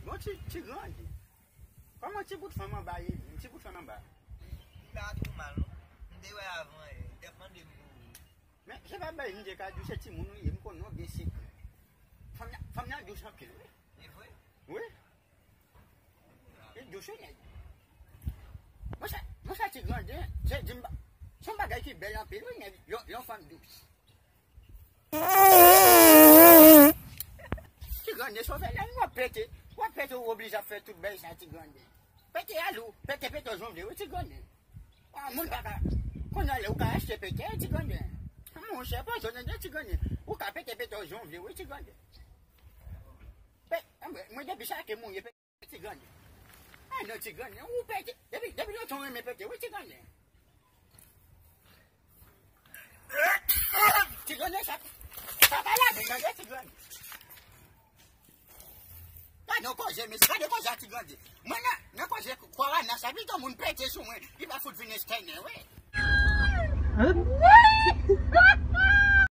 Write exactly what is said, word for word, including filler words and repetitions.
Bon, ti, ti grandi. Kòman ti bout fanm anba ye? Ti bout fanm anba. Li pa twò mal, non. M te wè avan, eh, li t ap mande m pou. Men, se pa bay m te ka di w se timoun ou ye, m konnen w gen sekrè. Fanm nan, fanm nan dous anpil, wi. E vre? Wi. Li dous, wi, nèg. Monchè, monchè, ti grandi, se di m ba, se yon bagay ki bèl anpil, wi, nèg. Yon, yon fanm dous. Ti grandi, sove lè w ap pete, w ap pete, ou oblije ap fè tout bagay sa, ti grandi. Pete a lou, pete, pete w jan w vle, wi, ti grandi. Ah, moun pa ka, kounye a lè ou ka achte pete, ti grandi. Monchè, pa jwenn anyen, ti grandi. Ou ka pete, pete w jan w vle, wi, ti grandi. Pe, mwen, mwen, depi sa ke moun ye pete, ti grandi. Ah non, ti grandi, ou pete. Depi, depi lontan w renmen pete, wi, ti grandi. Ti grandi, sa, sa pa la, men grandi, ti grandi. Gade yon koze, mesye, gade koze a ti grandi. Mwen nan, nan koze kwa Rana sa, pito moun pete sou mwen, li pa fout vin estène, wi.